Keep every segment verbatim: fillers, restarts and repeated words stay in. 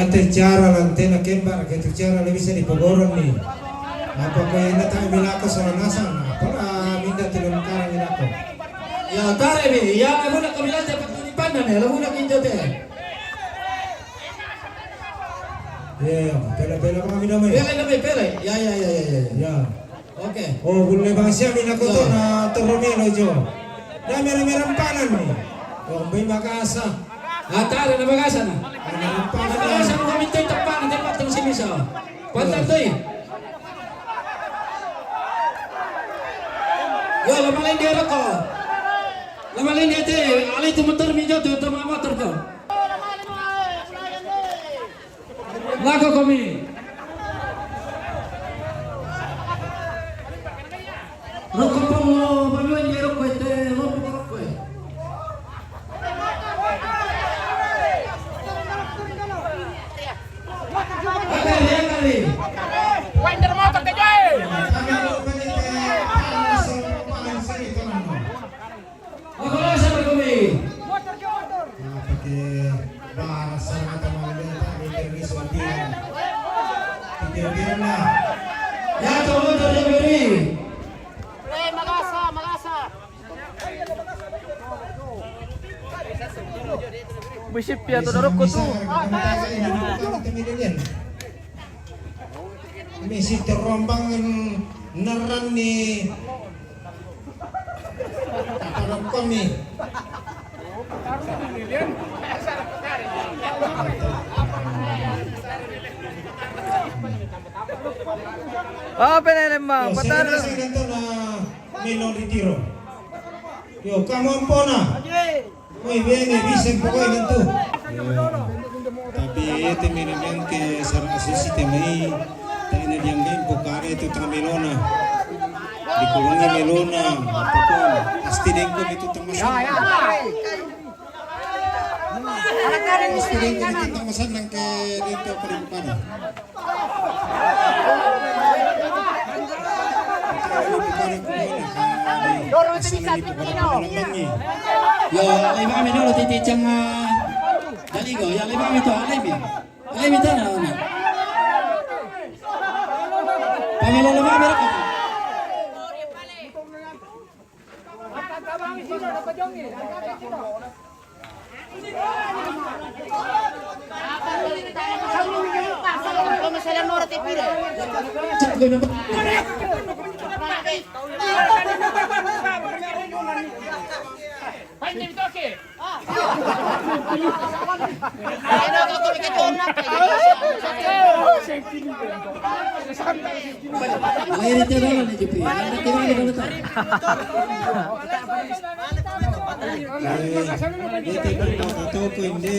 Ante cara lantena kembar ke tu cara lebih bisa dipogorong ni. Apa ke ina tak milako soal nasang, apalah minda tu lem karang milako. Ya, tare mi. Ya, lagu nak kami lante pakai di pandan ya, lagu nak kinjo te. Ya, ya, pele-pele apa kami namanya? Pele, pele, pele. Ya, ya, ya, ya, ya. Ya. Oke. Oh, bulle bang siami na koto na toromelo jo. Na mera-mera panan ni. Oh, bai bagasa. Atare na bagasa na. Na mera panan. Bagasa mo kami toy tapan, tempat tong sini sa. Pantan toy. Yo, lamalen dia roko. Lamalen dia te, ali tu motor mi jo tu, tu motor ko. Lako komi. Roko pomo, pamiwan je roko ete, roko roko e. Akali, akali. Wander motor ke joy. Apa ke bahasa kata maulid tak mikir ni suatu. Pikir-pikir lah. Ya, coba tu dia beri. Eh, magasa, magasa. Bisip ya tu dorok ko tu. Misi terombang naran ni. Apa kami? Ah, pene lembang, patar. Melo di tiro. Yo, kamu ampona. Oi, bene, bisa pokoknya tu. Tapi ete mene men ke sarang asisi te mai. Tena dianggai pokare itu tang melona. Di kolongi melona. Pokoknya pasti dengko itu tang masalah. Pasti dengko itu tang masalah ke dengko paling pada. Yo, lebih kami dulu titi cang, ah, daligo, ya lebih kami tu, lebih. Lebih tanah, mana? Pamelo lebih berapa? Lahir itu dulu nih, Jupri. Nanti kita ada dulu, tak? Eh, dia tipe kata toko ini.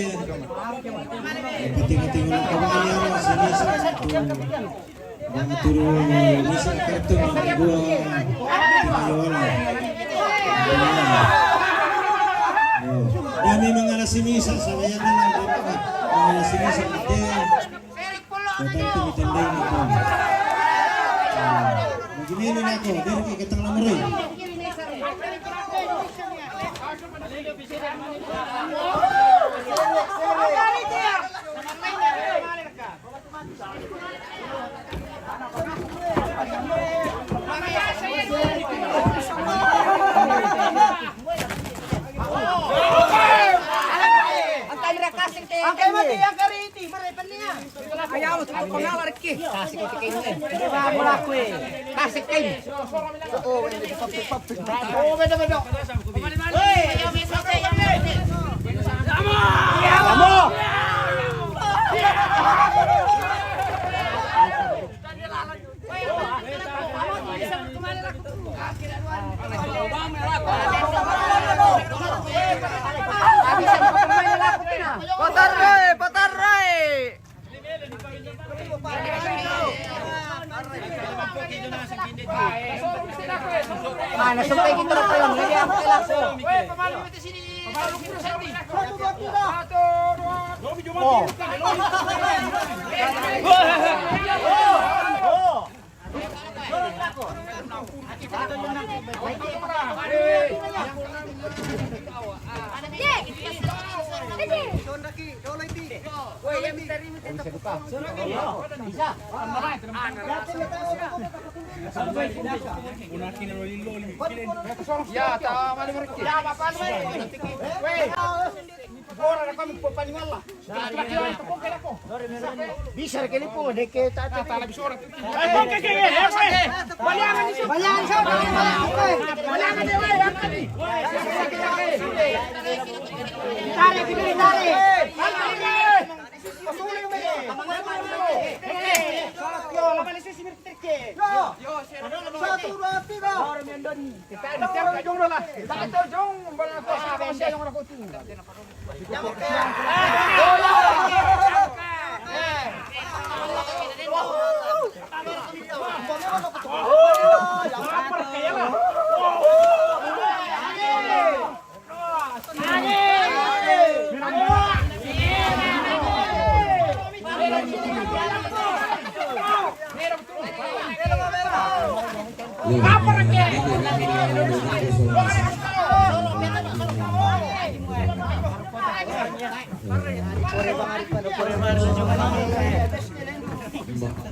Penting-penting orang kawanya, sini satu. Bang turu misa kartu minggu dua. Timayola. Dami mengalasi misa, saya mengalasi misa. Dia. Kota itu mitendeng itu. Begini ini aku, biar kita ketemu lagi. Ang kamera kasing te. Ang kamera te, ang kariti, marepan niya. Ayaw, ito ko na, larki. Kasik ko, kasik ko. Di ba, mula ko eh. Kasik ko. Oo, hindi, papit, papit. Oo, bedo, bedo. Hoy! Amo! Amo! Patarre, patarre. Ah, nasumpay kita na kayo. Hindi ako kailangan. Oh. Bisa ke lipo deke tak tak. Satu, dua, tiga.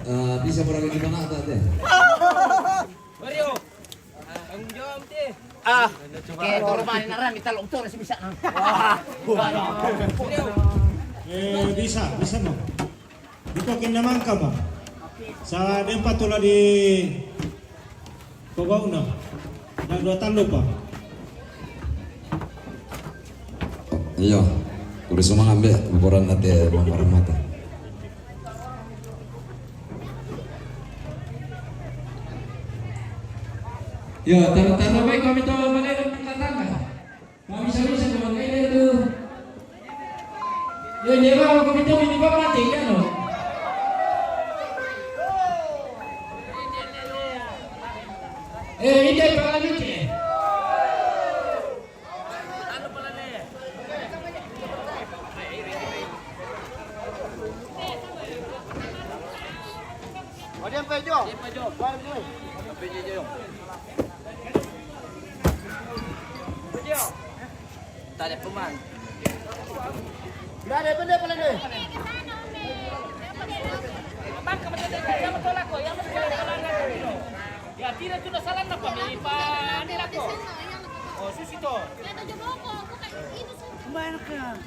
Eh, bisa berapa gimana tadi? Ah, kayak korban ini, Ram, minta lo, tuh, masih bisa. Eh, bisa, bisa, no. Buka kinamangka ba. Sa dempa tula di pogau na. Dan dua talu pa. Iyo. Kudu semangat be, laporan nanti, Bang Rahmata. Iyo, tanda-tanda baik kami tahu mana yang datang. Kami sami sa mga kailan tu. Yo, di ba, kami tu, di ba, mati ka, no? Eh, hindi pa kami, eh. Tadi pemain. Udah ada benda pala ni. Ya, tidak tu dah salah napa ni, Pak? Ni lako. Oh, susi to. Mana ka?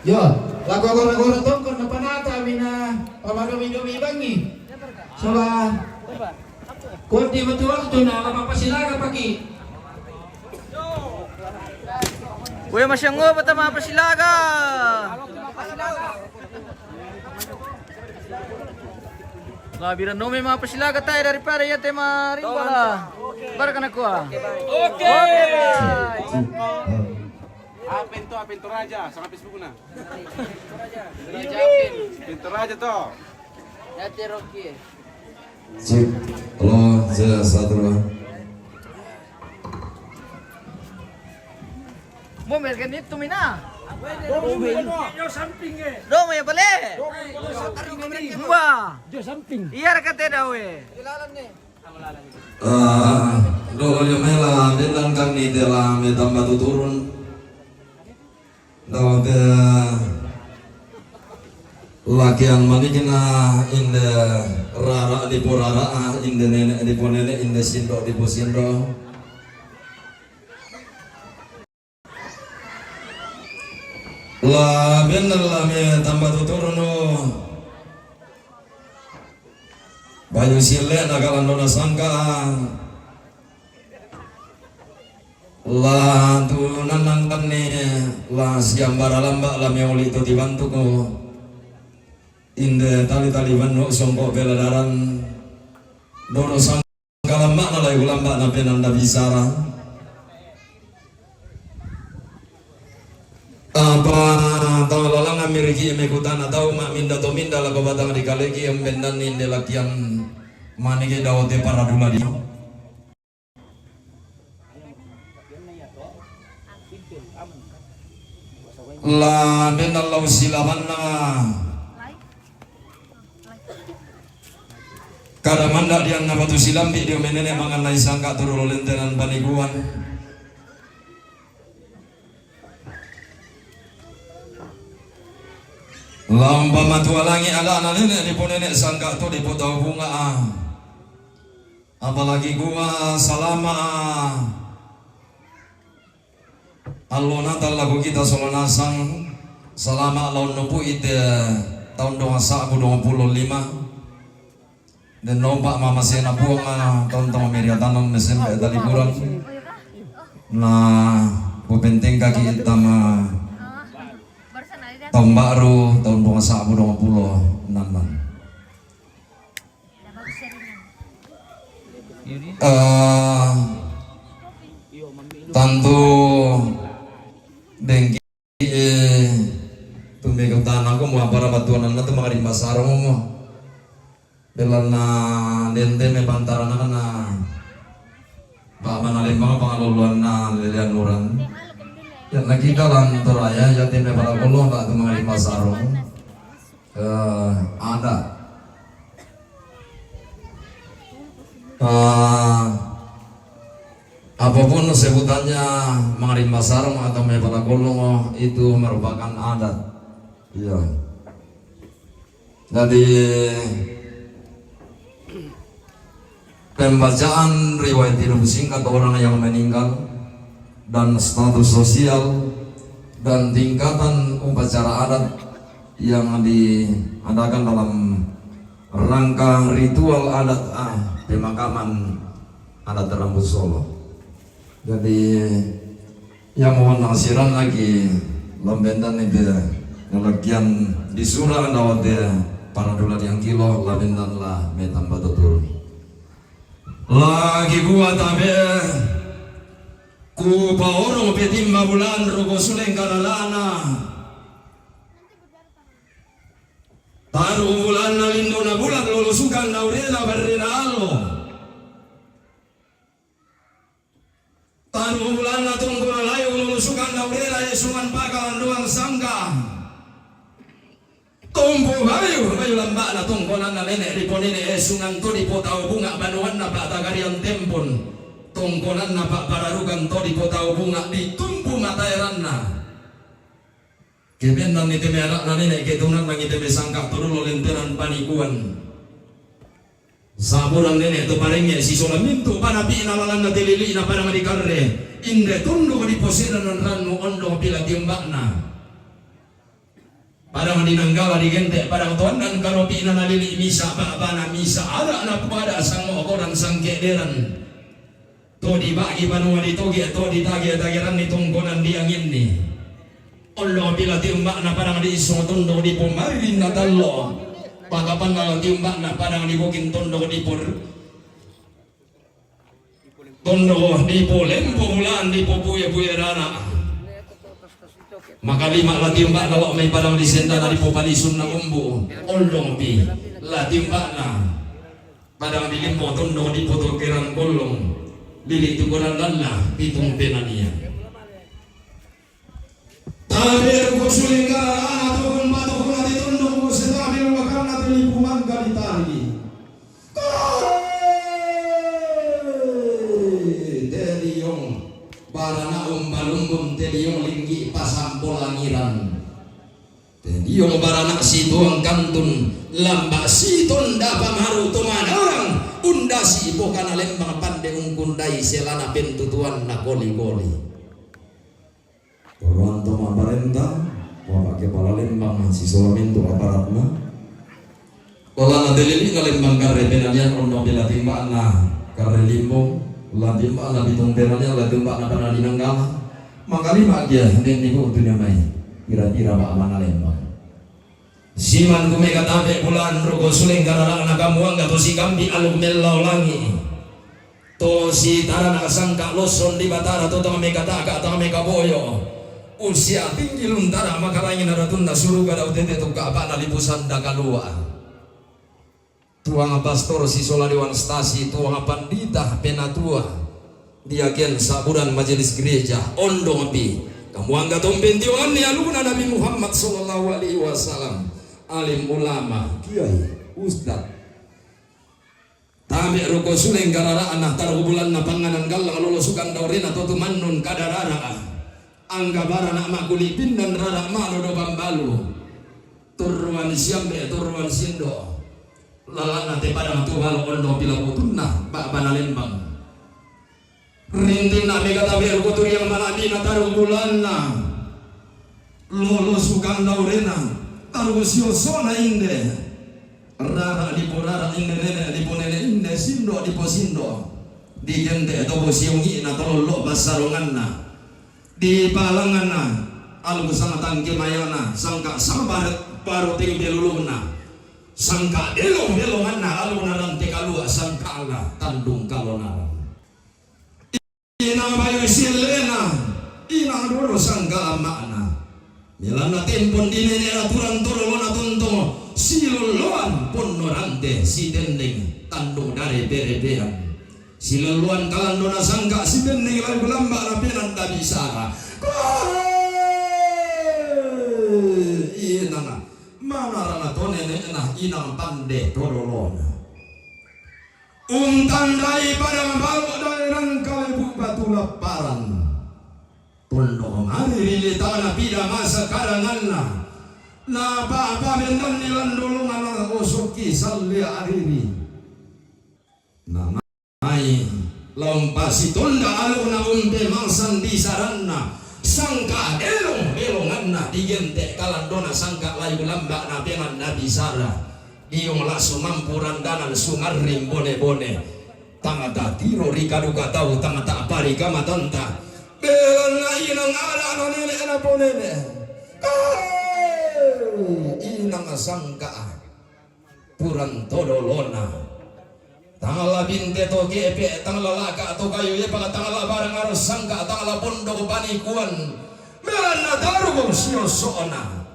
Yo, lako gora-gora tongkon na panata mina pamadomi-domi bangi. Coba. Kunti betul waktu na lama pasilaga paki. Weh, masih nggo bata ma pasilaga. Lah, biran nomi ma pasilaga tai daripada iya te ma rimba lah. Baraka na kua. Oke. Oke, Bang. Apin to, Apin to Raja, sama Facebook na. Apin to Raja to. Ya, te Rocky. Cek. Halo, saya satu, Bang. Mo mergen itu mina. Do me pale. Mbah. Iya, raka te dawe. Ah, do yo mela, dendan kami tela me tamba tuturun. Dawa te lakian manikina inde rara di porara, inde nene di ponene, inde sindo di posindo. La benda la me tamba tuturun no. Bayu sile na kalando na sangka. La tu nanang tani la siambara lamba la meoli tu tibantuku. Inde tali-tali banno songko bela daran. Dono sangka lamba na lai ulamba na penanda bisara. Apa tau lalangan miriki eme kutana tau ma minda to minda lako batang di kaleki embendan inde lakian manike daote para dula dino. La benda lau silabanna. Kada manda dianna batu silambi dio menene manganai sangka turu lolentenan paniguan. Laung pamatua langi' ala'na nene' diponene' sangka' to dipotau bunga', ah. Apalagi kuwa salama', ah, allo Natal lako kita sola nasang, salama' laon nopu'i te taun duang sa'bu duang pulo lima. Den nompa' mamasena Puang, ah, taun-taun meriatanan mesempe taliburan. Na, popentengkaki' tama taun ba'ru, taun duang sa'bu duang pulo enam. Eh, tantu dengki, eh, tumegel tanangku mo apara batuananna tu mangarimbasarong mo. Belanna dente me pantaranakna, ba' manalemmang pangaloloanna lelean uran. Ya, nakita lan Toraya, ya, temme pada kollo, ba' tu mangarimbasarong. Eh, ada. Eh, apapun sebutannya, mangarimbasarong atau me pada kollo, itu merupakan adat. Iya. Jadi, pembacaan riwayat hidup singkat orang yang meninggal dan status sosial dan tingkatan upacara adat yang diadakan dalam rangka ritual adat, ah, pemakaman adat Rambut Solo. Jadi, ya, mohon nasiran lagi, lambendan ite, ngalakkian disura' dawate para dula dianggilo, lambendan la metamba tuturu. Lagi kuwa tabe', kupaorong petimba bulan ruko suleng kalalana. Taru bulanna lindona bulan lolosukan daurena barrena allo. Taru bulanna tongkona layu lolosukan daurena esungan pakalandoang sangka. Tompo bayu, bayu lamba'na tongkonanna nene' riponene' esungan to dipotau bunga' banuanna pa'tagarian tempon. Tongkonanna pa'pararukan to dipotau bunga' ditumpu mataeranna. Kebennan ite me ara'na nene' ketunanna ite me sangka' to dolo lentenan panikuan. Saburan nene' to parengnge' sisola mintu' panapi'na lalanna te lili'na padang dikarre. Inde tunduk diposi'na nanrannu ondo pila timba'na. Padang dinanggala digente' padang toannan karopi'na nalili' misa' ba'bana misa' ada'na pada sangmo' koran sangke'deran. To dibagi banua ditoge', to ditage-tageranni tongkonan dianginni. Ondo pila timba'na padang diissong tondok dipomaririnna tallo. Pakapanna timba'na padang diboking tondok dipor-, tondok dipolempo bulaan dipopuye-puye rara. Makalima la timba'na lo' mai padang disendana dipopalisunna ombu. Ondo pi la timba'na. Padang dilimpo tondok dipotokeran gollong, lili' tu goran lalla pitung penania. Tabe' ruko suleng kalalana tokon patokona ti tondok ko setabe wakanna te lipu mangga ditari. Te liong barana umbalumbun te liong linggi pasampo langiran. Te liong barana situang kantun, lamba' sitonda pamaru to madarang, undasi pokana lembang pande ungkundai selana pentutuanna koli-koli. Poroan to ma'parenta, Bapak Kepala Lembang sisola mintu' aparatna. Olana te lili'na lembang karre penanian ondo pila timba'na karre limbong, la timba'na pitung penanian, la timba'na padang dinanggala. Makalima' gia, den nibu'tu ne mai. Pira-pira ba'bana lembang. Siman kumeka tabe' bulan ruko suleng kalalana kamuangga to sikambi' aluk mellao langi'. To sitarana sangka' losson di Batara to tang mekataka' tang mekaboyo. Usia tinggi luntara makalangi naratunna suruga dau tete tukka' ba'na lipu sanda kalua. Tuang pastor sisola dewan stasi, tuang pandita penatua, diaken saburan majelis gereja, ondong pi. Kamuangga tompentionganni aluna Nabi Muhammad sallallahu alaihi wasallam, alim ulama, kiai, ustad. Tabe' ruko suleng garara'na, tarubulanna panganan gallang lolosukan daurena to tumannun kadarara'a. Angga barana' makuli' pindan rara' malo do bambalu. Turruan siambe', turruan sindo'. Lala'na te padang tu balo' ondo pila butunna ba'bana lembang. Rintinna mega tabe' rukuturiang mala'bina taru bulanna. Lolo sukang daurena taru sioso'na inde. Rara diporara inde nene' diponene' inde sindo' diposindo'. Digente' to bosiongi'na to lollo' bassaronganna. Di palanganna, alku sanga tangke mayana, sangka sabar paro teng belulunna, sangka belong-belonganna, alku narante kalua, sangka ala tandung kalonarang. Inang bayu silena, inang doro sangka ama'na. Milana tempon di nene' aturan todolona tunto, siloloan ponno rante, sitendeng tandung dare perepean. Silelluan kalandona sangka' sibennei lagu lamba' napenan nabisara. Koe! Inang manarana to nene'na inang pande todolona. Untandai padang balo' daenang kalebu batu lapparan. Tondok mari ri litana pida masa kadanganna. Napa'pabendanni landolongan osokki salli ariri. Namai laung pasitonda alona umpe mangsan disaranna sangka elong-elonganna digente' kalandona sangka layu lamba' napenan nabisara. Diong la sumampu randanan sumarring bone-bone. Tang tatiro ri kaduka tau tang ta'parika matanta. Belanna inang ada' na nene' naponene'. Kae inang sangka. Purang todolona. Tang la binte to kepe', tang la laka' to kayu, ye paka tang la barang aro sangka', tang la pondok panikuan. Belanna taru gong sioso'na.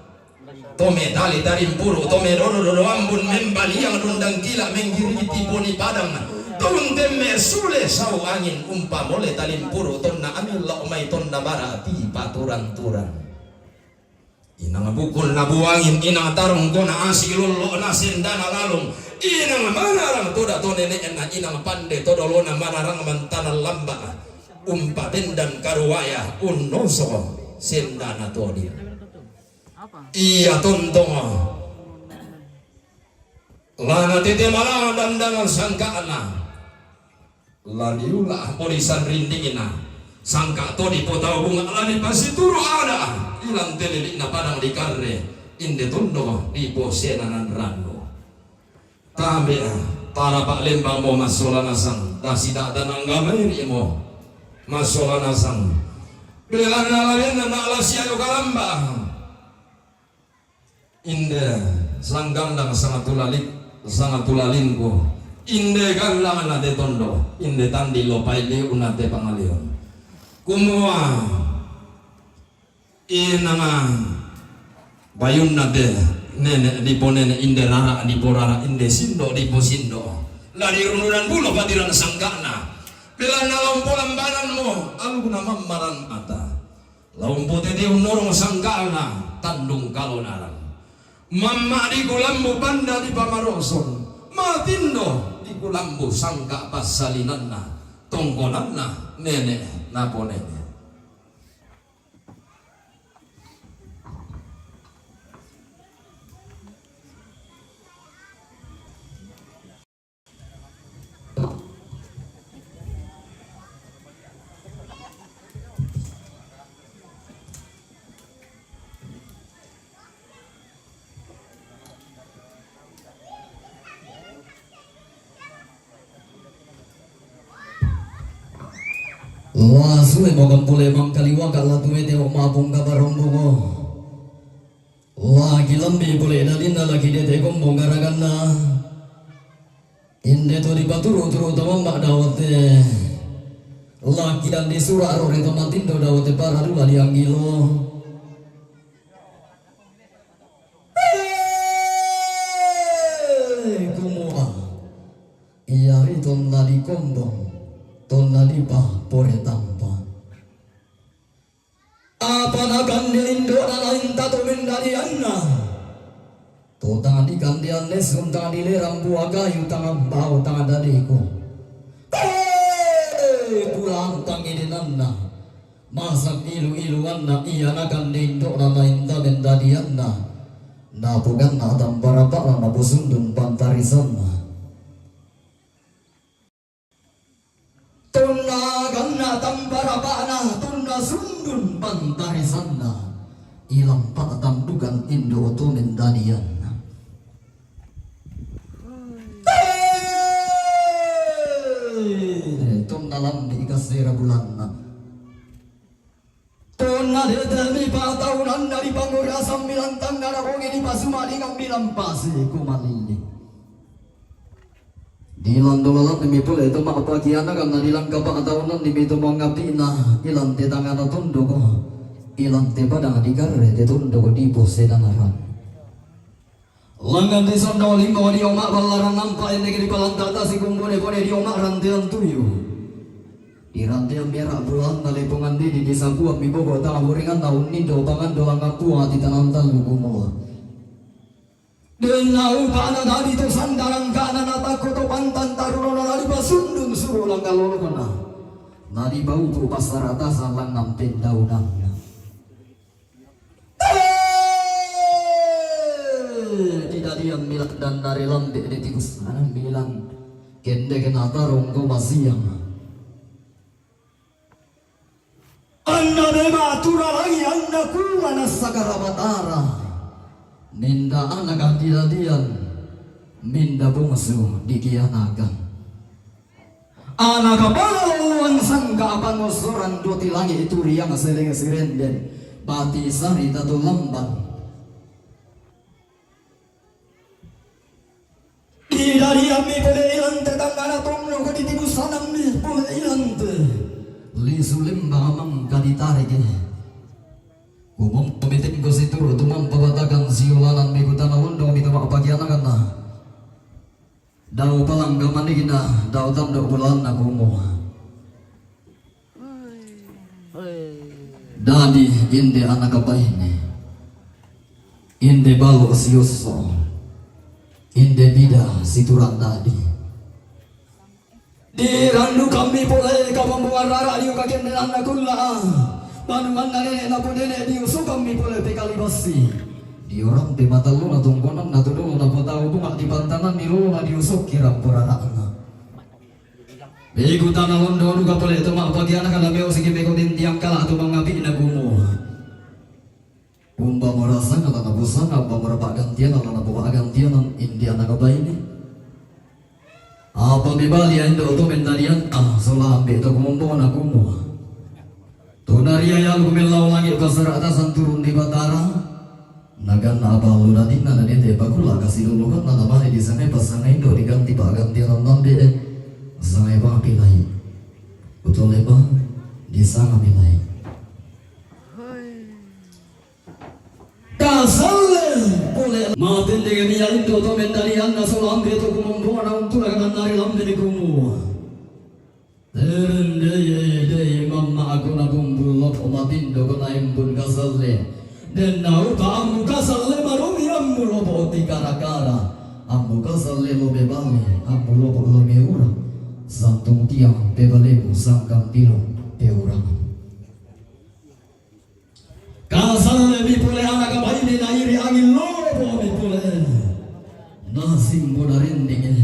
To metali tarimpuru, to medodo-dodo ambun membaliang dundang kila menggiriti poni padang. To untemme sule sau angin umpamole talimpuru tonna amilla omai tonna bara ti paturang-turang. Inang bukul na buangin, inang tarong kona asi lollo na sendana lalong, inang manarang toda to nene'na, inang pande todolona manarang mantanan lamba', umpabendan karuaya, unnoso sendana todi. Iya tontong. Lana tete malangan dandangan sangka'na. La diula' polisan rindingna, sangka' to dipotau bunga' la dipasituru' ada', ilan te lili'na padang dikarre, inde tondo diposenanan rannu. Tabe', tarapa' lembang mo massola nasang, tasida'tan angga mairi' mo massola nasang. Belanna lalenna na' la siayo kalamba. Inde sanggandang sangatulali-, sangatulalinkku, inde gandang na te tondo, inde tandi lopai liu na te pangaliun. Kumua inanga bayunna te nene' diponene', inde rara diporara, inde sindo diposindo. La dirundunan bulo patiran sangka'na. Belanna la umpolambananmo, alukna mammaran mata. La umpotete unnorong sangka'na tandung kalonarang. Mamma' dikulambu panda dipamarosong, matindo dikulambu sangka' passalinanna, tongkonanna nene' naponene'. La sule mo kampole mangkaliwaka' la tuwete mo ma'apung kabarombongo. La kilambi pole dadinna la kidete kombong garaganna. Inde to dipaturu-turu to mamma' dawate. La kidandi sura' ro ri to matindo dawate para dula dianggilo. Kumua, iyari tonna dikombong, tonna dipapore tampa. Apa nakande indo'na lainta to mendadianna? To tang dikandean nessun tang dilerang bua kayu tang ambau tang dadiku. Hei, purantang idenanna. Masak ilu-iluanna ia nakande indo'na lainta mendadianna. Napoganna' tamparapa'na naposundun pantarisanna. Tonna ganna' tamparapa'na, tonna sundun pantarisanna, ilang pa'tambukan indo' to mendadian. Eh, tonna lambi' kasera bulanna. Tonna detemi pa'taunanna dipangurasan milang tangngana bongi dipasuma'dingang milang pasi kumalilli. Dilandolalanni mi pole to ma'pakianakan na dilangka pa'taunanni mi to mangapi'na ilang te tangngana tondoko, ilang te padang dikarre te tondoko diposedanaran. Langngan disondo limbo dio ma'ballarang nampa' endeke dipalanta' tasi kumbone pone dio ma'rantean tuyu. Dirantean mera' bulanna lepongan didi disapuan mi bobo tana boringanna unnindo pangando langngan puang ati tanang tallu kumua. Denna upa'na dadi to sandarang kana natakko to pantang tarunona nadipasundun suru' langngan lolona. Nadipaupu' passaratasan langngan pendaunanna. Kidadian milang dan nari lambe' di tikus milang. Kende kena tarung ko masiang. Anna memang turalangi anna kuwa nassakara matara. Minda anaka kidadian. Minda bungsu dikianakan. Ana kapala lolloan sangka apa ngosoran doti langi' turiang seleng sirenden pati sarita to lambang. Didadiammi pole ilante tangngana tonno ko ditibusanammi pole ilante lisu lembang mangka ditariki. Kumompo mitengko situru' tumampa batakan siolanan mi kutana londong mi tama pakianakanna. Dau palangga manikna, dau tando' bulanna kumu. Dadi inde anaka baine, inde balo' siosso, inde bida siturang dadi. Dirandukammi pole kabombongan rara' dio kakendenanna kulla'a. Banuanna nene' naponene' diusukammi pole pekali bassi. Dio rampe matalluna tongkonanna tudolo napotau bunga' dipantananni lolona diusukki rampo rara'na. Begu tana londo duka pole to ma'pakianaka na meosiki begu tintiang kala' to mangapi'na kumu. Umba morasanga la nabusanga, umba mora pa'gantiana la napopa'gantianan, inde anaka baine. Apa mebali ando to mendadian, ah, sola ambe' to kumombona kumu. Tona ria yalu mellau langi' pasara'tasan turun di Batara. Naganna apa allu datinna nadete pakulla' kasilulukanna namane disangai pasanga indo' diganti pa'gantianan nambe'e. Sangai bang pilai. Utole bang disanga pilai. Kasalle pole. Matendeng mia indo' to mendalianna sola ambe' to kumombona untu' naganna ri lambe' kumu. Terendeye deye mamma' aku nabumbul lopo' matindo ko naimbun kasalle. Denna upa ammu kasalle marumi ammu lopo' tikara-kara. Ammu kasalle lo mebale, ammu lopo' lo meura. Santung tiang pebalemu sangkang tino peurang. Kasallemi pole anaka baine nairi angin lopo'mi pole. Nasimbo narendenge.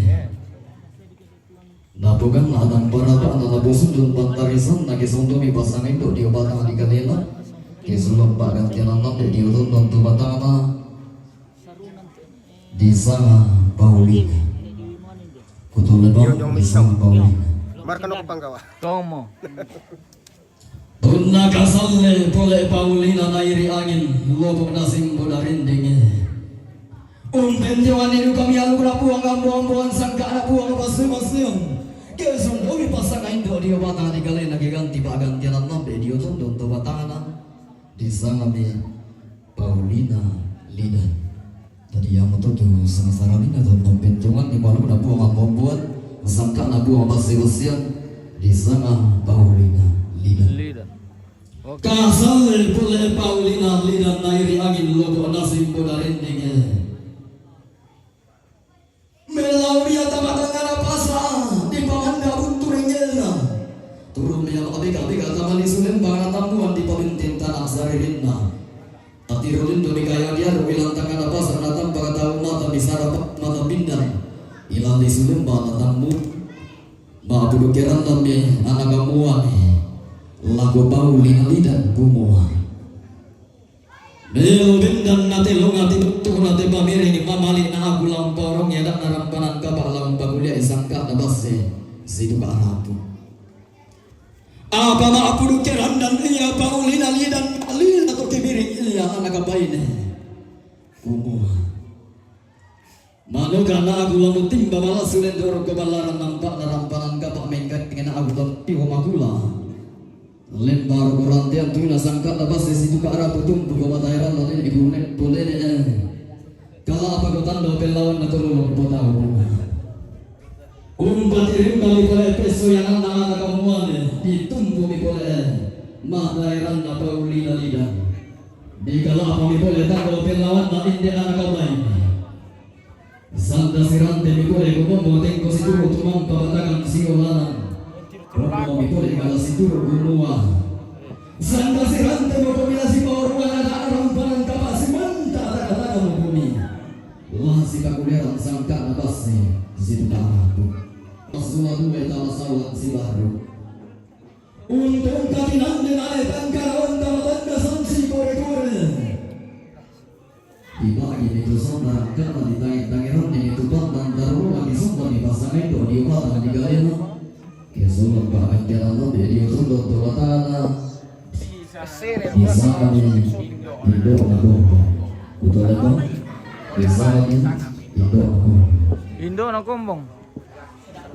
Napoganna adang baraba'na nabosundun pantarisanna kesondomi pasangendo dio batang di kalena. Kesulong pa'gantianan lambe dio tondon tu batangna. Disanga Paulina. Kutole bang disanga Paulina. Markano ko panggawa. Tomo. Tunna kasalle pole Paulina nairi angin, lobo' nasimbo narendenge. Umpenjoanni duka mialu na puang ambo-amboan sangka'na puang masse-masseang. Kesundongi pasanga indo' dio batang di kalena keganti pa'gantianan lambe dio tondon to batangna. Disangami Paulina Lidan. Jadi iamoto tu sanga-sangamina to pampenjongan di maluna puang ambo-amboan, sangka'na puang masse-masseang, disanga Paulina Lidan. Lidan. Oke. Kasalle pole Paulina Lidan nairi angin lobo' nasimbo narendenge. Mellau ria tama tangngana pasa', dipamanda buntu renggelna. Turun mia ma'bega-bega tama lisu lembang natammuan dipabenteng tana saririnna. Atiro lindo dikaya diaru ilang tangngana pasa' Sarapa' mata pindan, ilalli sulemba na tammu, ma'pudukkerannammi ana' kamuane, lako pauli nalidan kumua. Melo pindan natelonga tibuttu natepamiring mamali' na aku lampaorongi ada'na rampanan kapa' lampakulia'i sangka'na basse situka' rapu. Apa ma'pudukkerannammi iya pauli nalidan, lila to kimiring iya ana' kabaine. Kumua. Manoka na aku lamutimba malassu lendo rokko ballaran nampa'na rampanan kapa' mengkainge na aku lampiho makula. Lemba rokko ranteang tuina sangka'na basse situka' rapu tumpuko mataeranna nene' pune-, pulene'e. Kala'pako tando pellawanna tolo lompo tau. Umpatirimba mi pole pesso yananna ana' kamuane, ditumpu mi pole mataeranna pauli nalidan. Dikala'pa mi pole tando pellawanna inde ana' kabaine. Sanda sirante mi pole kumommo tengko situru' tumampa batakan siolanan. Kumommo mi pole kala situru' kumua. Sanda sirante mo kumila sipaoruan ada'na rampanan kapa' simanta taka-taka mo kumi. Lasi kakulerang sangka'na basse situka' rapu. Assala due tala saula sibarru. Untu' katinanne nale tangkarawan tama tanda sansi kore-kore. Dibagi mi tu sonda rakka'na, ditange-tangeranni mi tu pammantara, di sonda mi passangai do dio batang di galena. Ke solong pa'gantian lambe dio tundong to batana. Di sana mi indo'na kombong. Betul itu? Di sana mi indo'na kombong. Indo'na kombong.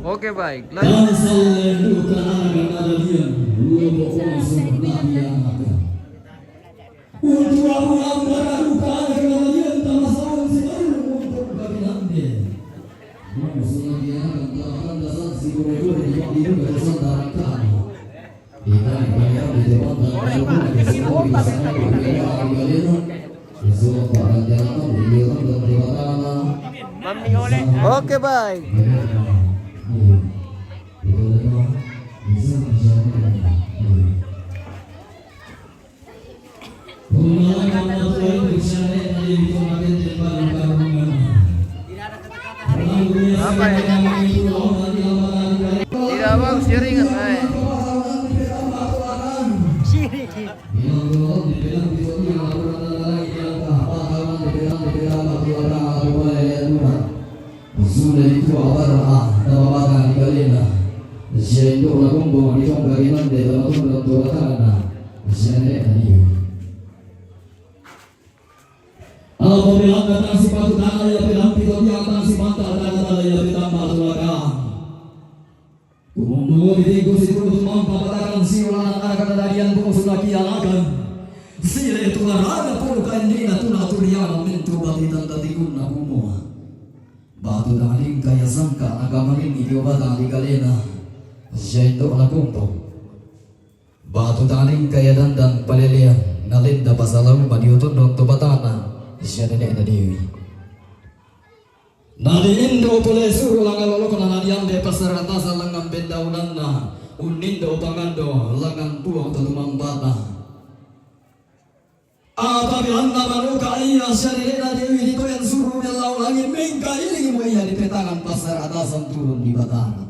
Oke, baik. Lanjut. Tansal duka ana' kanadalian, lupo konsum nabianaka. Untu' aku ambara duka ana' kanadalian, tamasawan sibarru untu' kapinande. Konsum nabianaka, tamatanda sansi kore-kore di waktu itu dari sandaran kami. Oke, bye. Apa ya? Tidak bagus jaringan, eh. Sule itu abara, ah, tababata di galena. Siya indo'na kombong ditongka ri nande tama tondong to batangna. Siya nene'na diwi. Apabila datang sipatu tana ya pilampi to tiang tang sipanta tana tana ya pitamba tulaka. Kumommo mi tengko situru' tumampa batakan siolanan ana' kanadalian bungsu nakianakan. Sile tularana polo kaenni'na tuna turiana mintu batitan datikunna kumua. Batu tangdingka ya sangka' nakamaringi dio batang di galena. Siya indo'na kombong. Batu tangdingka ya dandan palelean, nalenda pasalauma dio tondong to batana, siya nene'na diwi. Nadi indo' pole suru' langngan lolokna nadiambe passaratasan langngan pendaunanna, unnindo pangando langngan tuo to tumampata. Apabila na manoka iya siya nene'na diwi di koyan suru' mellau langi', mengkailing mo iya di petangan passaratasan turun di batana.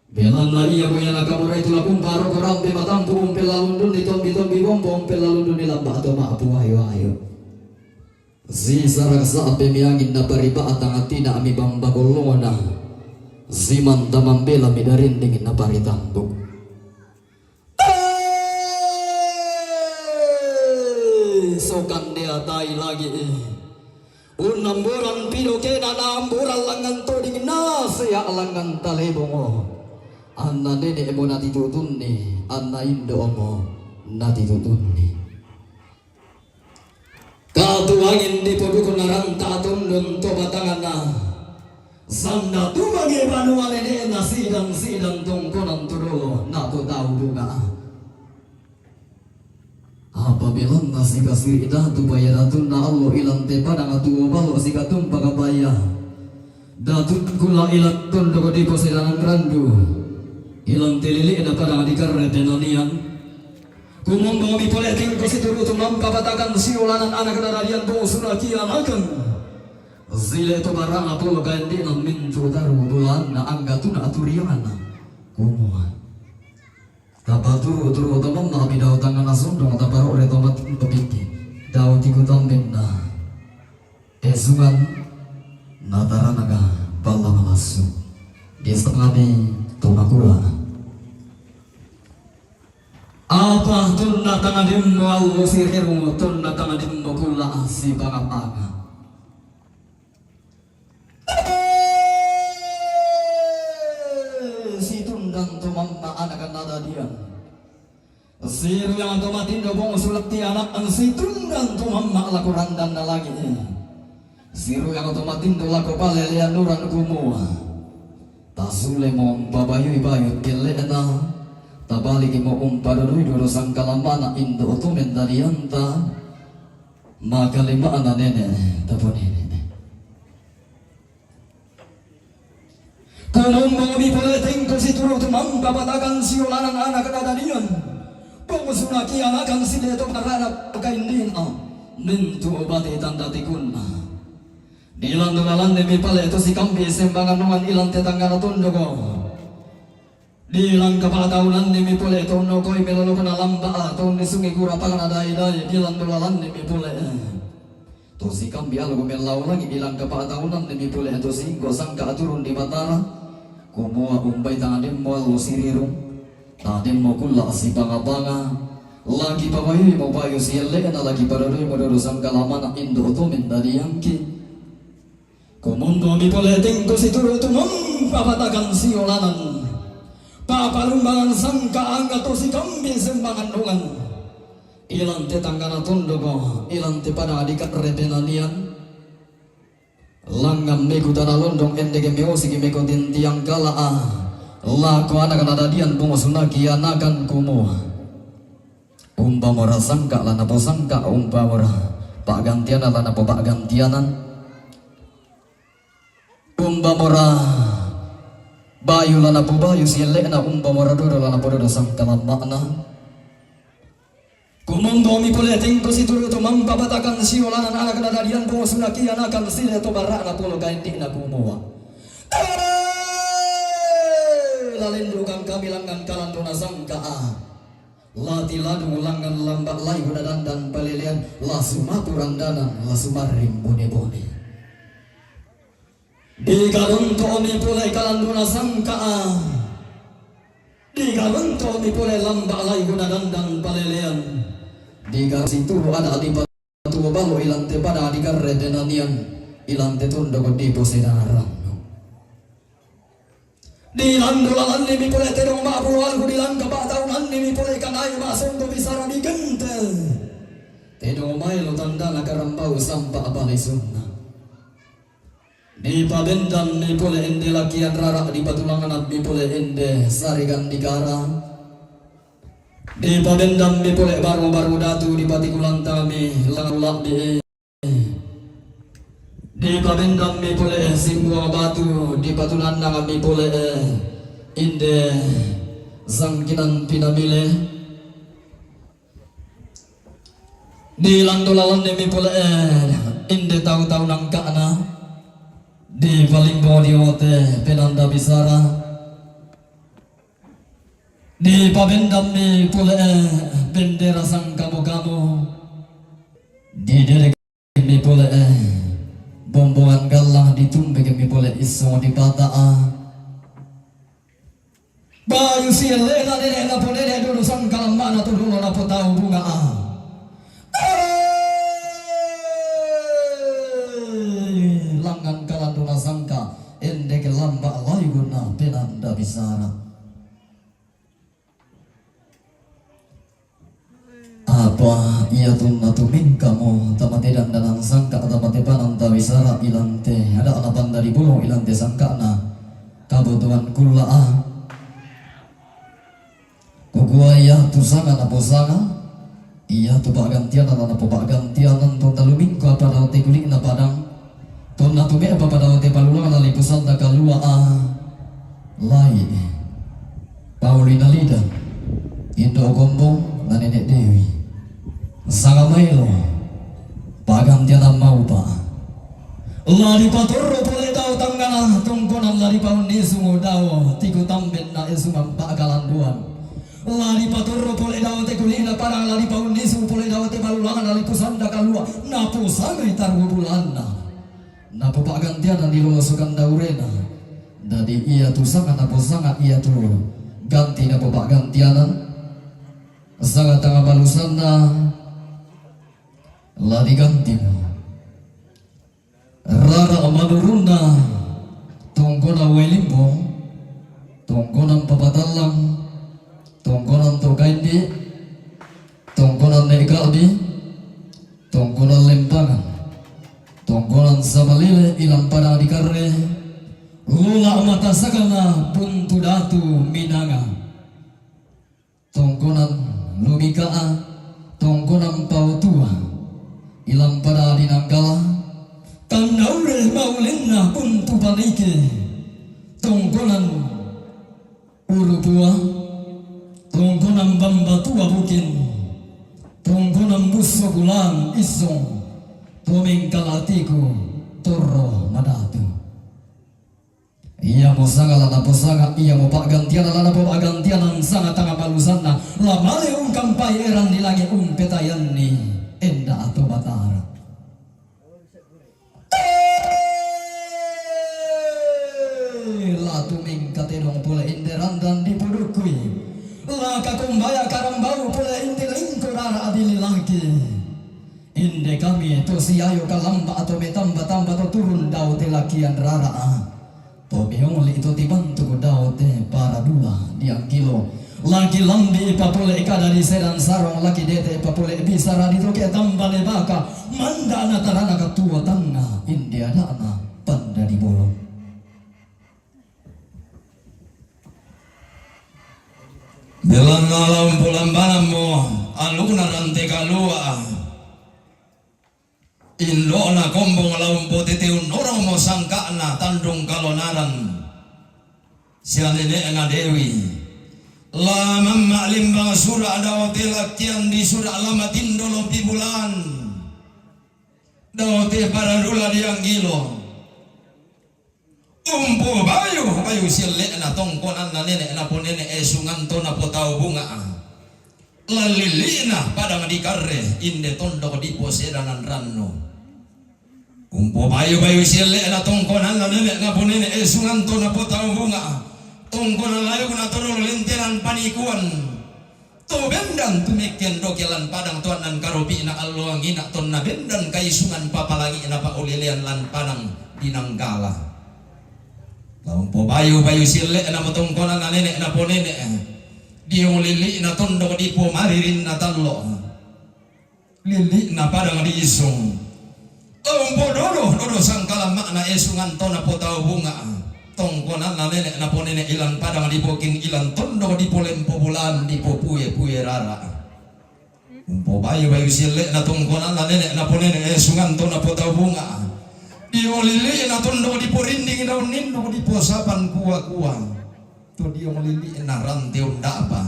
Belanna iya mo iya nakamorai tu lakumpa roko rampe matampu' umpellalundunni tombi-tombi bombo umpellalundunni lamba' to ma'pu ayo-ayo. Sisara' sa'pe mi angin naparipa'tang tina mi bamba kollona. Simanta mambela mi darinding naparitambu'. Eh, sokan deatai lagi, eh. Unnamburan pidokena naamburan langngan toding nasea' langngan talebongo. Anna nene'mo natitutunni, anna indo'mo natitutunni. Katuangin dipodukna ranta' tondon to batanganna. Sanda tumange banua nene'na sidang-sidang tongkonan tudolo napotau duka. Apabila na sikasiri' datu baya datunna allo ilang te padang tuo balo sikatumpa kabaya. Datu kula ilang tondok dipo sedanang randu. Ilang te lili'na padang dikarre penanian. Kumombo mi pole tengko situru' tumampa batakan siolanan ana' kanadalian bongsu nakianakan. Sile to bara'na polo kaende'na mintu' taru bulaanna angga tuna aturianna, kumua, tapaturu-turu to mamma' bidau tangngana sondong taparo're to mati to pitti dau tiku tambenna esungan nataranaga balla malassu. Disangami to makura. Apa tunna tang dimmo allo siriru, tunna tang dimmo kulla sipanga-panga. Situndan to mamma' anakanna dadian. Siruyang to matindo bongsu latti ana'na, situndan to mamma' lako randanna langi'e. Siruyang to matindo lako palelean uran kumua, tasulemo umpabayui bayu kelle'na, tabalikimo umpadodoi dodo sangkalamma'na indo' to mendadianta, makalima'na nene' taponene'. Kumombomi pole tengko situru' tumampa patakan siolanan anakna dadian. Bongsu nakianakan sile to bara'na kaindina, mintu' bate tanda tikunna. Dilandu-lalannimi pole to sikambi sembangan ongan ilan te tangngana tondoko. Dilangka pa'taunannimi pole to onnokoi melolokna lamba' to unnisungi kurapangna dai-dai, dilandu-lalannimi pole to sikambi allo mellao langi', dilangka pa'taunannimi pole to singko sangka' turun di Batara, kumua umbai tang dimmo allo siriru, tang dimmo kulla sipanga-panga, lagi pabayuimo bayu sielle'na, lagi padadoimo dodo sangkalamma'na indo' to mendadiangki. Kumombomi pole tengko situru' tumampa patakan siolanan, papalumbangan sangka' angga to sikambi sembangan ongan ilan te tangngana tondoko, ilan te padang dikarre penanian. Langngammi kutana londong endeke miosiki meko tintiang kala'a lako anakna dadian bongsu nakianakan kumua, umpamora sangka' la naposangka', umpamora pa'gantianan la napopa'gantianan, umpamora bayu la napobayu sielle'na, umpamora dodo la napododo sangkalamma'na. Kumombomi pole tengko situru' tumampa patakan siolanan anakna dadian bongsu nakianakan sile to bara'na polo kaende'na kumua, "Tare! La lindukang kami langngan kalandona sangka'a. La tiladung langngan lamba' layuna dandan palelean, la sumapu randanan, la sumarring bone-bone." Digaronto'mi pole kalandona sangka'a. Digaronto'mi pole lamba' layuna dandan palelean. Diga situru' ada' dipatuo balo ilan te padang dikarre penanian, ilan te tondoko diposedarannu. Dilandu-lalannimi pole tedong ma'pulo alku, dilangka pa'taunannimi pole kanae ma'sombo bisara digente'. Tedong maelo tandana karambau sampa palisunna. Dipabendammi pole ende lakian rara', dipatulangnammi pole ende sarigan dikara. Dipabendammi pole baru-baru datu, dipatikulantangmi langngan la'bi'e. Dipabendammi pole simbuang batu, dipatulannangammi pole ende sangkinan pinamile. Dilandu-lalannimi pole ende tau-tau nangka'na, dipalimbong diote penanda bisara. Dipabendammi pole bendera sangkamo-kamo. Didedekmi pole bombongan gallang, ditumbekmi pole issong dipata'a. Bayu sielle'na nene' naponene' dodo sangkalamma'na to dolo napotau bunga'a. Tare! Langngan kalandona sangka', endeke lamba' layuna penanda bisara. Apa iatunna tumingkamo tamate dandanan sangka', tamate pananda bisara, ilante ada'na pandari bulong, ilante sangka'na kabutuhan kulla'a. Kukua iatu sanga naposanga, iatu pa'gantianna la napopa'gantianan, tonna lumingku apa daote kuli'na padang, tonna tume'pa padaote palulangna lipu sanda kalua'a, lai', Paulina Lidan, Indo' Kombong, na Nene' Dewi. Sanga maelo pa'gantianan maupa. La dipaturru pole dao tangngana tongkonan, la dipaunnisu dao tiku tambenna esungan pa'kalanduan. La dipaturru pole dao te kuli'na padang, la dipaunnisu pole dao te balulangan, la dipusanda kalua', naposangai tarru bulanna. Napopa'gantianan di lolosokan daurena. Dadi iatu sanga naposanga iatu ganti napopa'gantianan. Sanga tanga balusanna la digantimo. Rara' manurunna tongkonan Wailimbo, tongkonan Papatallang, tongkonan Tokaindi, tongkonan Ne'kalbi, tongkonan Lempangan, tongkonan Samalile ilang padang dikarre, lula' matasakana Buntu Datu Minanga. Tongkonan Lumika'a, tongkonan Pautua, ilang pada dinanggala, tannaure maulenna Buntu Paniki, tongkonan Urupua, tongkonan Bambatua Bukin, tongkonan Busso Bulan Issong, tomengkalatiku torro madatu. Iamo sanga la naposanga, iamo pa'gantiana la napopa'gantianan, sanga tanga balusanna la male ungkampai eran di langi' umpetayanni enda' to Batara. La tumengkatedong pole inde randan dipodukkui, la kakombaya karambau pole inde lingko rara' dililaki. Inde kami to siayo kalamba' to metamba-tamba to turun dao te lakian rara'a. To meongli' to tibantuk dao te paradula dianggilo. Laki lambi' papole kada di sedan sarong, laki dete' papole bisara di toke' tambane baka, manda' natarana katuotanna inde ada'na panda di bolong. Belanna la umpolambana mo alukna rante kalua'. Indo'na kombong la umpoteteu norongmo sangka'na tandung kalonaran sia nene'na Dewi. La mamma' limbang sura' dao te lakian di sura' la matindolo pibulan. Dao te paradula dianggilo. Umpobayu-bayu sielle'na tongkonanna nene' naponene' esungan to napotau bunga'a. Lallili'na padang dikarre inde tondok diposedanan rannu. Umpobayu-bayu sielle'na tongkonanna nene' naponene' esungan to napotau bunga'a. Tongkonan layukna to dolo lentenan panikuan. To bendan tumekken doke lan padang to annan karopi'na alloangina tonna bendan kaisungan papalangi'na pa'ulelean lan padang dinanggala. La umpobayu-bayu sielle'na mo tongkonanna nene' naponene'. Diong lili'na tondok dipomaririnna tallo'. Lili'na padang diisung. Umpododo-dodo sangkalamma'na esungan to napotau bunga'a. Tongkonanna nene' naponene' ilan padang dipoking ilan tondok dipolempo bulan dipopue-pue rara'. Umpobayu-bayu sielle'na tongkonanna nene' naponene' esungan to napotau bunga'a. Diong lili'na tondok diporinding daun ninduk diposapan kua-kua. To diong lili'na rante unda'pa,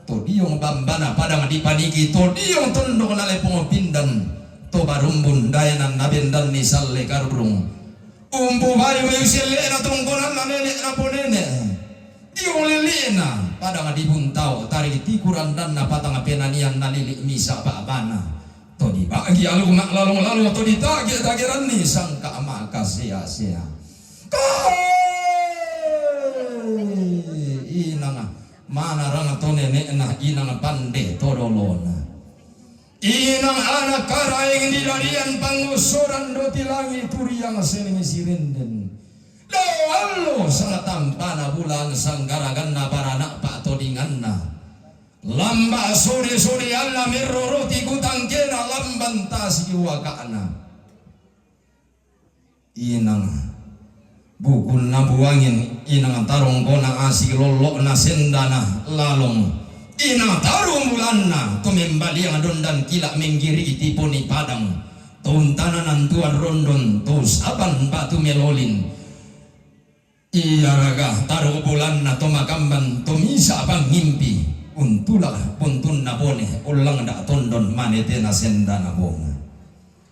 to diong bambana padang dipaniki, to diong tondok nalepong pindan, to barumbun daenan nabendanni salle karurung. Umpobayu-bayu sielle'na tongkonanna nene' naponene'. Diong lili'na padang dibuntao, taritiku randanna patang penanian nalili' misa' ba'bana. To diba'gi aluk ma'lalong-lalong, to dita'ge-ta'geranni sangka' ma'kasea-sea. Kai! Inang manarang to nene'na, inang pande to dolona. Inang ana' Karaeng didadian pangngossoran do tilangi turiang seneng sirenden. Dao allo sangtampana bulan sanggaraganna barana' pa'todinganna. Lamba' sode-sodeanna merroroti kutangkena lamban tasi waka'na. Inang bukunna buangin, inang tarongkona asi lollo'na sendana lalong. Inang tarung bulanna to membaliang dondan kila' menggirigi tiponi padang. To untananan tuan rondon, to usaban batu melolin. Iyaraga tarung bulanna to makamban, to misa' pangngimpi, untula' buntunna bone, ullangda' tondon manetena sendana bonga.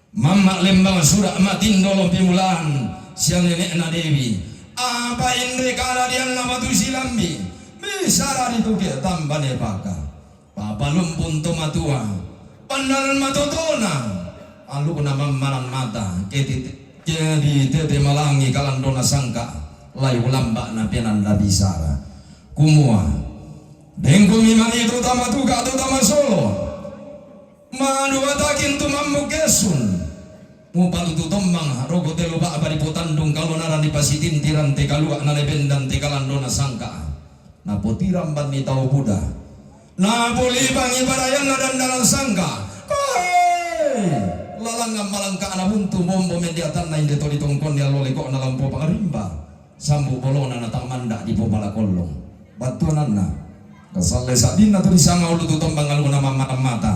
Mamma' lembang sura' matindo lompi mulahan sia nene'na Dewi. Apa inde kaladianna matu silambi', bisara ditoke' tambane baka. Papalumpun to matua, pandanan matotona, alukna mammaran mata, ke di-, ke ditete malangi kalandona sangka', lai ulamba'na penanda bisara. Kumua, dengkumi manitu tama tuka' tu tama solo. Maduatakin tu mammu kessun. Mupalutu tommang roko te luba'ba dipotandung kalonaran dipasitintiran te kalua' nalebendan te kalandona sangka'. Napotirambanni tau buda. Napolibangi barayanna dandanan sangka'. Koe! Lalangngang malangka'na buntu mombo mediatanna inde to ditongkonni allo leko'na lampo pangarimba. Sambu bolona natamanda' dipopala kollong. Battuananna. Kasalle sa'dinna tu disanga ulu tu tombang alukna mammaran mata.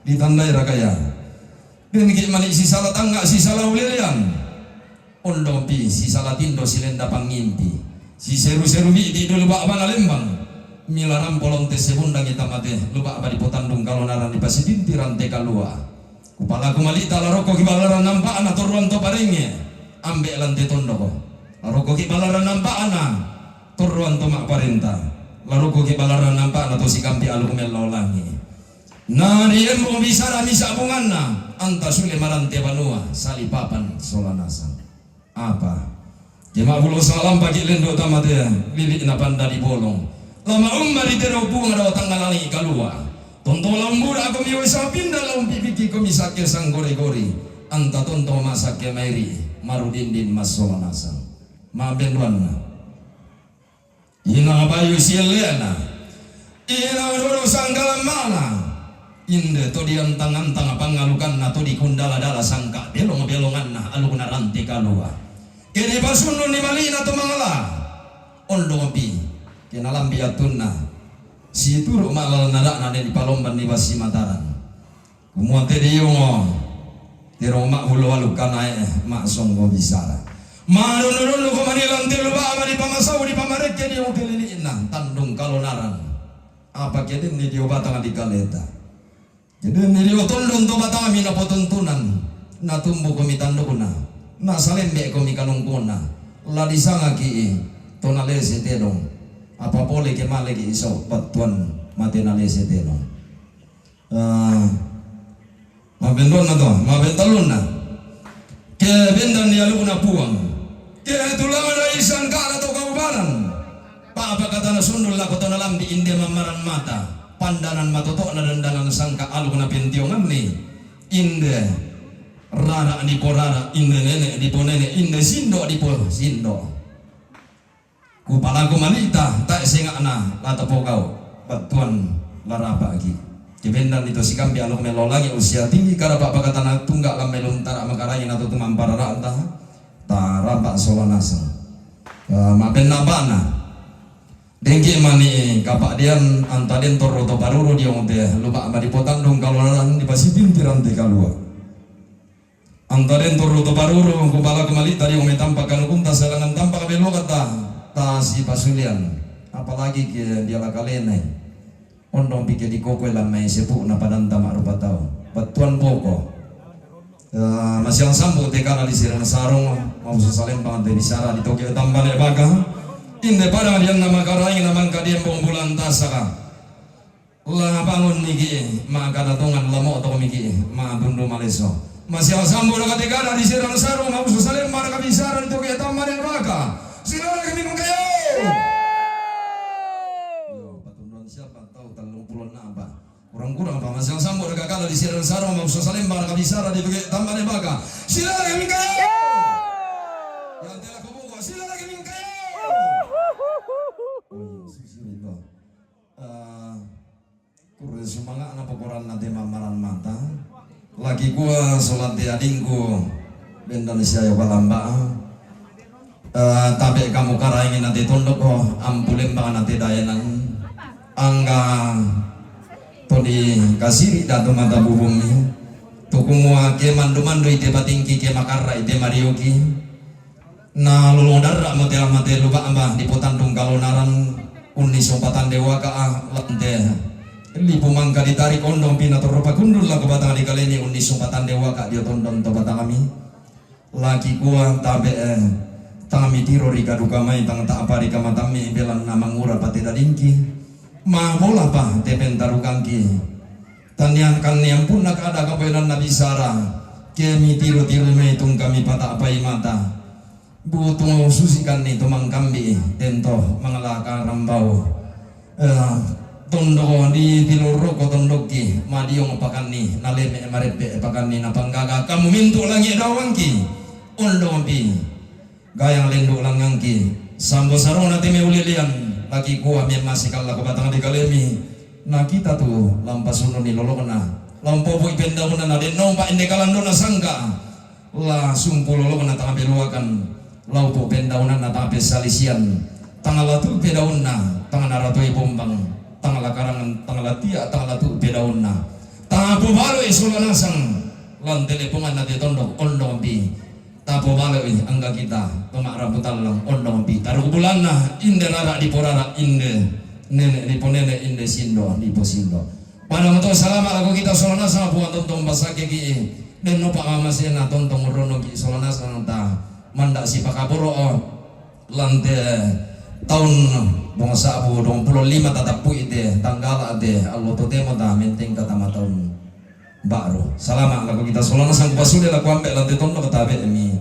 Ditandai rakaya. Denki' mani' sisala tangnga' sisala ulelean. Ondongpi sisala tindo silenda pangngimpi. Siseru-seru bi'ti' dulu ba'bana lembang. Milaran polong tesse bundangi tamate. Luba'ba dipotandung kalonaran dipasitintiran te kalua'. Kupalaku mali'ta la rokkoki' ballaran nampa'na torroan to parengnge, ambe' lan te tondoko. La rokkoki' ballaran nampa'na torroan to ma'parenta. La rokkoki' ballaran nampa'na to sikampi' aluk mellao langi'. Na riembo bisara misa' bunganna, anta sule marante banua, sali papan sola nasang. Apa? Ke ma'bulo salampaki' lendo tama te lili'na panda di bolong. La ma'umba ri tedong Puang dao tangnga langi' kalua'. Tonto la umbura'komi wesa pinda la umpipikikomi sakke sanggore-gori. Anta tonto masakke mairi' marudindin massola nasang. Ma'benduanna. Inang bayu sielle'na, inang dodo sanggalamma'na, inde to diantang-antang pangalukanna to dikundala-dala sangka' belong-belonganna alukna rante kalua'. Ke dipasunnunni mali'na to mangala, ondongpi, ke nalambi' attunna, situru' ma'lal nada'na ne dipalombanni bassi Mataram. Kumua te diongo, tero ma'bulo walu kanae ma'songgo bisara. Madonno-donno ko mani lante luba'ba dipamasau dipamarekke dio te lili'na tandung kalonaran. Apa ke denni dio batang di kaleta. Ke denni dio tondong to batami napotuntunan. Natumbukomi tandukna. Nasalembe'komi kalungkuna. La disangaki' to nalese tedong. Apa pole ke maleki' iso' battuan mate nalese tedong. Ah, ma'benduanna to, ma'bentallunna. Ke bendanni alukna Puang. Ke tulangna isangka'na to kaubanan. Pa'pakatana sundul lako to nalambi' inde mammaran mata. Pandanan matoto'na dandanan sangka' alukna pentionganni. Inde rara' diporara', inde nene' diponene', inde sindo' diposindo'. Kupalaku mali'ta, tae' senga'na la tapogau', battuan la rapa'ki'. Ke bendanni to sikampi' aluk mellao langi' usia tinggi karapa' pakatana tungga' la mellao untara' makarangi na to tumampa rara'ta, tarapa' sola nasang. Eh, ma'bennapa'na. Dengki' mani' kapa'dian anta den torro to paruru dio te luba'ba dipotandung kalonaran dipasitintiran te kalua'. Anta den torro to paruru, kupalaku mali'ta dio mai tampa' kanukunta salangan tampa' kabelokanta, tasipasulian. Apalagi ke diala kalenai. Ondongpi ke dikokoi lammai sepu'na padanta ma'rupa tau. Battuan poko. Eh, masiang sambu te kala di sirana sarung, mausu salempang te bisara ditoke' tambane baka. Inde pada dianna makaraeng na mangka diembong bulan tasaka. La bangunniki', ma'kada tongan la mo'tokomiki', ma'bundu maleso. Masiang sambu daka te kala di sirana sarung, mausu salempang daka bisara ditoke' tambane baka. Silalaki mingkayo. Yo, patunduan siapa? Tau tallung pulo napa? Kurang-kurang pa masiang sambu daka kala di sirana sarung, mausu salempang daka bisara ditoke' tambane baka. Silalaki mingkayo. Yang telah kubuka, silalaki mingkayo. Oh, iya, susi itu. Eh, kurre sumanga'na pokoranna te mammaran mata. Laki kua sola te adingku bendan siayo kalamba'. Eh, tabe' kamu karaengi na te tondoko, ampu lembang na te daenan. Angga to dikasiri' datu mata bubungi. Tu kumua ke mandu-mandu ite patingki ke makarra' ite marioki. Na lolong darra' mo te lamate luba'ba dipotandung kalonaran unni sopatande waka'a lante. Lipu mangka ditarik ondong pinatorro pakundul lako batang di kalemi unni sumpatan dewaka dio tondon to batangami. Laki kua tabe, eh, tang mitiro ri kaduka mai tang ta'pa ri kamatammi belanna mangura pate dadingki. Mabola pa te pentarukangki. Tanian kan niampunna kada kapoenan na bisara. Ke mitiro-tiro mai tungkami pata'pai mata. Butung susikanni to mangkambi tento mangalaka rambau. Eh, tondoko di tiluroko tondokki, madiong pakanni, naleme mareppe pakanni, napanggaga kamu mintu langi dawangki, ondongpi, gayang lendu langangki, sambo sarona teme ulilian, laki kua memasi kallako batang di kalemi, na kita tu lampa sununi lolokna, lampo bui pendauna na denno pa ende kalandona sangka, La sumpu lolokna tang peluakan, laupu pendaunanna tang pessalisian, tang latu pedaunna, tang naratoi bombang, tang lakarangan, tang latia, tang latu pedaunna. Tapobaloi sola nasang, lan teleponganna te tondok, ondongpi. Tapobaloi angga kita, to ma'rapu tallang, ondongpi. Taruku bulanna, inde rara diporara, inde nene diponene, inde sindo diposindo. Pada mato salama lako kita sola nasang Puang tontong basakeki. Denno pa'amasena tontong ronoki sola nasang ta manda sipakaporo, oh, lante taun bonga sabu dongpulo lima tatappu ite tanggala te allo totemo ta menteng kata mataun baru. Salama lako kita sola nasang kupasude lako ampe lante tonno katabe mi.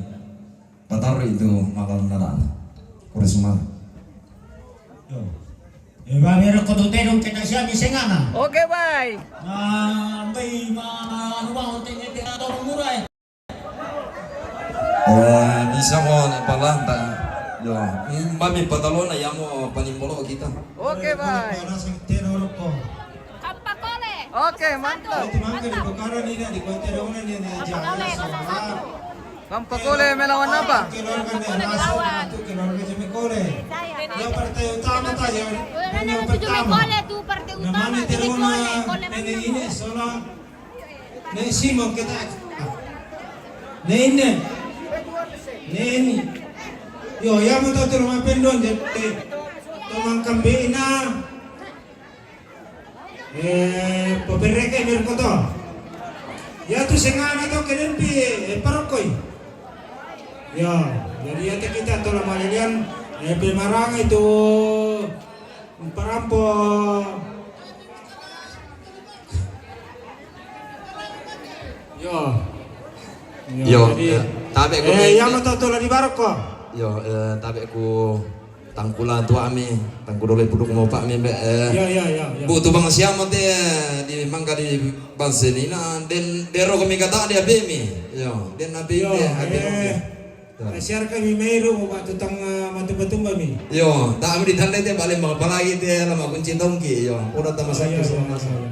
Patarru itu makalannarana. Kore sumana. Yo. E, ba, bere ko tu tedong kita siami sengana. Oke, bai. Na, bai, ma, anu, ba, onte, onte, atau murah, e. Eh, bisa mo ni palanta. Yo, mm, mami patalona yamo panimbolo kita. Oke, bai. Nasang tenor ko. Kampa kole. Oke, mantap. Itu mangga di Bukaro ni, di Kota Dona ni, ni, Kampa kole, Kota Satu. Kampa kole melawan apa? Keluarga ni, Keluarga melawan. Satu, keluarga Jemekole. Saya. Yang partai utama ta, yang, eh, yang nama tu pertama. Jemekole tu partai utama, Jemekole, kole ini, ini, sono, ni Simon kita. Ni ini. Ni ini. Yo, yang mau tahu tu rumah pendon, jadi, tu mangkambina. Eh, paperreke mirkoto. Yatu sengana to kenempi, eh, parokkoi. Ya, jadi yatu kita tola malilian, eh, pemarang itu parampo. Yo. Yo, yo, jadi, eh, tabe ko eh, mi-, yamo to tola di barokko. Yo, eh, tabe ku Tangkula tuami, tangku dole puduk mopa mi, be, eh. Iya, iya, iya, iya. Bu, tu bang siamo te, eh, di mangga di bangsenina, den, dero kami kata di abemi. Yo, den abi iya, de, abi eh, de. Yo. Siar kami meru, Bapak, tutang, eh, matu batumba mi. Yo, tak abi ditanda te, balik apalagi te, lama kunci tongki, yo. Udah tambah oh, satu iya, sama iya, sama. Iya.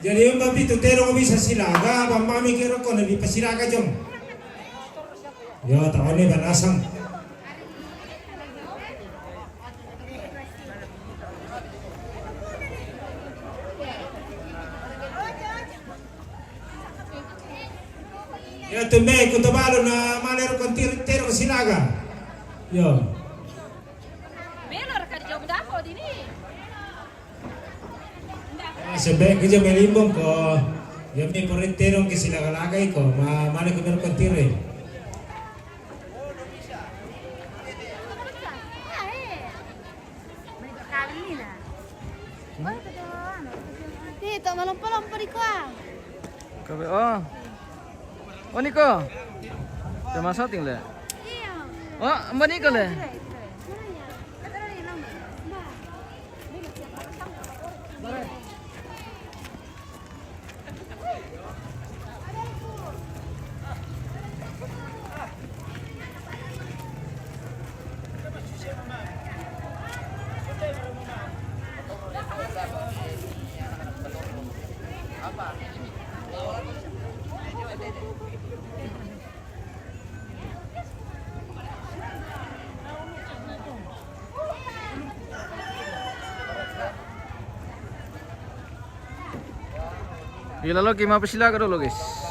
Jadi, Mbak Pitu, tero bisa silaga, Bang Mami kero ko lebih pasilaga, Jong. Ya, tahu nih, Bang Asam. Ya, tembe, ku tabalu na maler kontir tero silaga. Ya. Melor ka di jauh dako dini. Sebe keja melimbong ko. Ya mi porete dong ke sila kalagai ko. Ma, mana ke berpetire. Ni to malompo-lompo di kua. Kabe, oh. Oh, niko. Tema shooting le. Iya. Oh, mbak niko le. Gila lo, gimana sila ka dulu, guys?